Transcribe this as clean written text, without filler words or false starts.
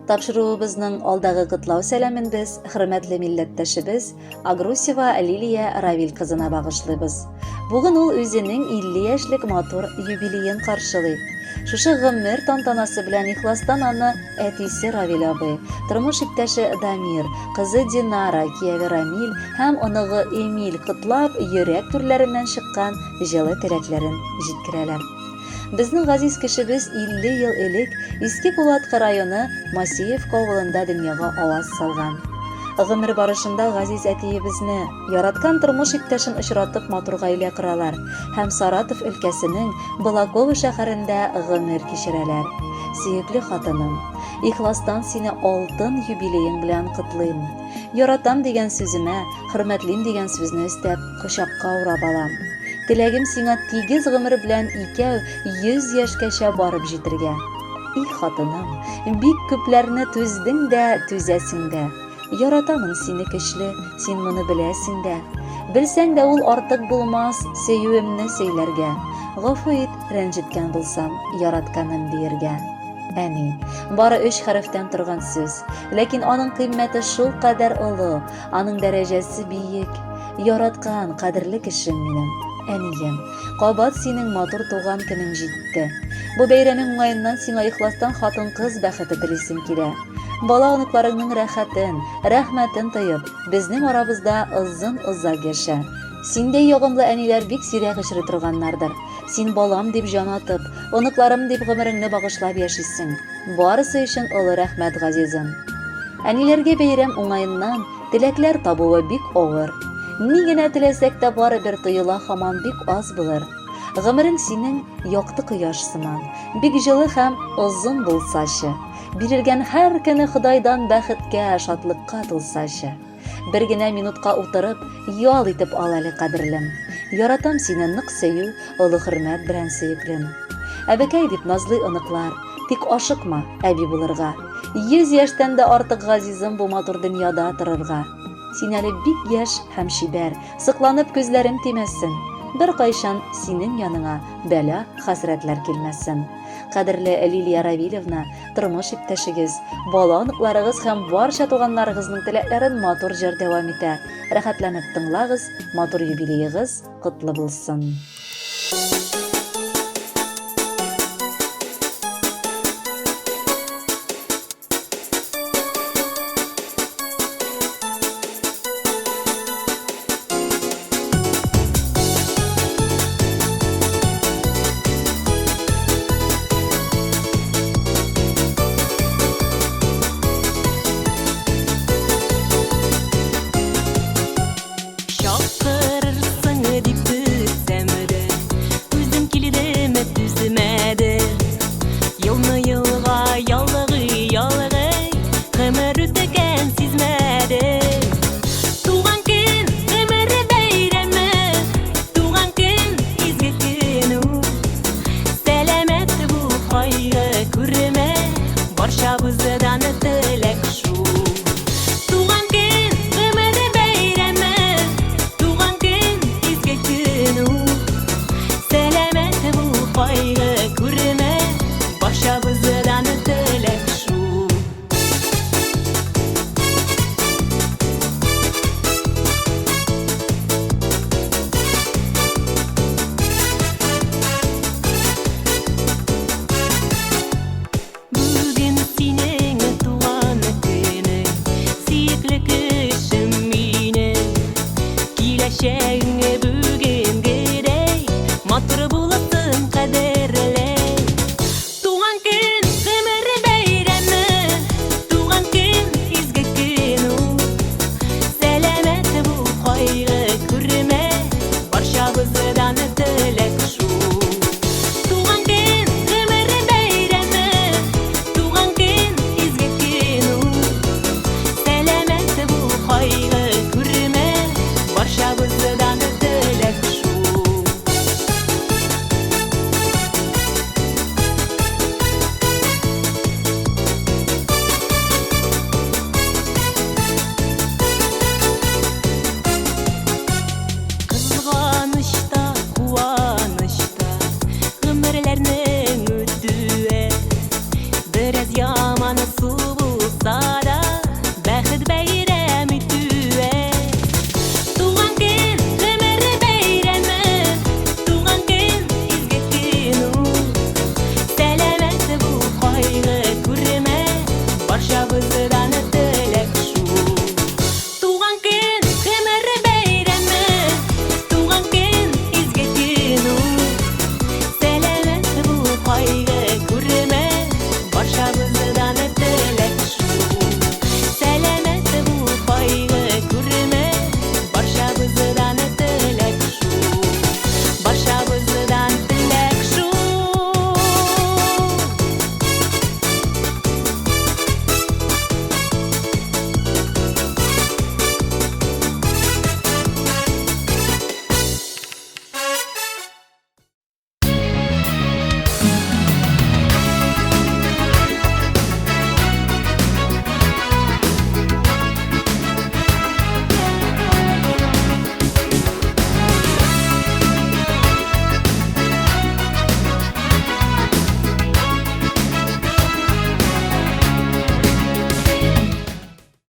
Тапшыруыбызның алдагы котлау сәламен без хөрмәтле милләттәшебез Агрусева Лилия Равил кызына багышлыйбыз. Бүген ул үзенең 50 яшьлек матур юбилеен каршылый. Шушы гомер тантанасы белән ихластан аны әтисе Равил абый, тормыш иптәше Дамир, кызы Динара, кияве Рамил һәм оныгы Эмиль котлап, йөрәк түрләреннән чыккан җылы теләкләрен җиткерәләр. Безнең газиз кешебез 50 ел элек Иске Кулаткы районы Масеевка авылында дөньяга аваз салган. Гомер барышында газиз әтиебезне, яраткан тормыш иптәшен очратып матур гаилә коралар һәм Саратов өлкәсенең Балаково шәһәрендә гомер кичерәләр. Сөекле хатыным, ихластан сине алтын юбилеең белән котлыйм. Яратам дигән сүземә, хөрмәтлим дигән сүзне өстәп, кочакка урап алам. Теләгем сиңа тигез гомер белән икәү 100 яшькәчә барып җитергә. И хатыным, бик күпләрне түздең дә, түзәсең дә. Яратамын сине көчле, син моны беләсең дә. Белсәң дә ул артык булмас сөюемне сөйләргә. Гафу ит, рәнҗеткән булсам, яратканым диергә. Әни, бары өч хәрефтән торган сүз, ләкин аның кыйммәте шулкадәр олы, аның дәрәҗәсе биек. Яраткан, кадерле кешем минем, әнием. Кабат синең матур туган көнең җитте. Бу бәйрәмең уңаеннан сиңа ихластан хатын-кыз бәхете телисем килә. Бала-оныкларыңның рәхәтен, рәхмәтен тоеп, безнең арабызда озын-озак яшә. Синдәй ягымлы әниләр бик сирәк очрый торганнардыр. Син балам дип җан атып, оныкларым дип гомереңне багышлап яшисең. Барысы өчен олы рәхмәт, газизым. Әниләргә бәйрәм уңаеннан теләкләр табуы бик авыр. Ни генә теләсәк тә барыбер тоела һаман бик аз булыр. Гомерең синең якты кояш сыман, бик җылы һәм озын булсачы. Бирелгән һәр көне Ходайдан бәхеткә, шатлыкка тулсачы. Бер генә минутка утырып, ял итеп ал әле, кадерлем. Яратам сине нык сөю, олы хөрмәт белән сөеклем. Әбекәй дип назлый оныклар, тик ашыкма, әби булырга. 100 яшьтән дә артык газизым бу матур дөньяда торырга. Син әле бик яшь һәм чибәр, сокланып күзләрем тимәсен. Беркайчан синең яныңа бәла, хәсрәтләр килмәсен. Кадерле Лилия Равилевна, тормыш иптәшегез, бала оныкларыгыз һәм барча туганнарыгызның теләкләрен матур җыр дәвам итә. Рәхәтләнеп тыңлагыз, матур юбилеегыз котлы булсын!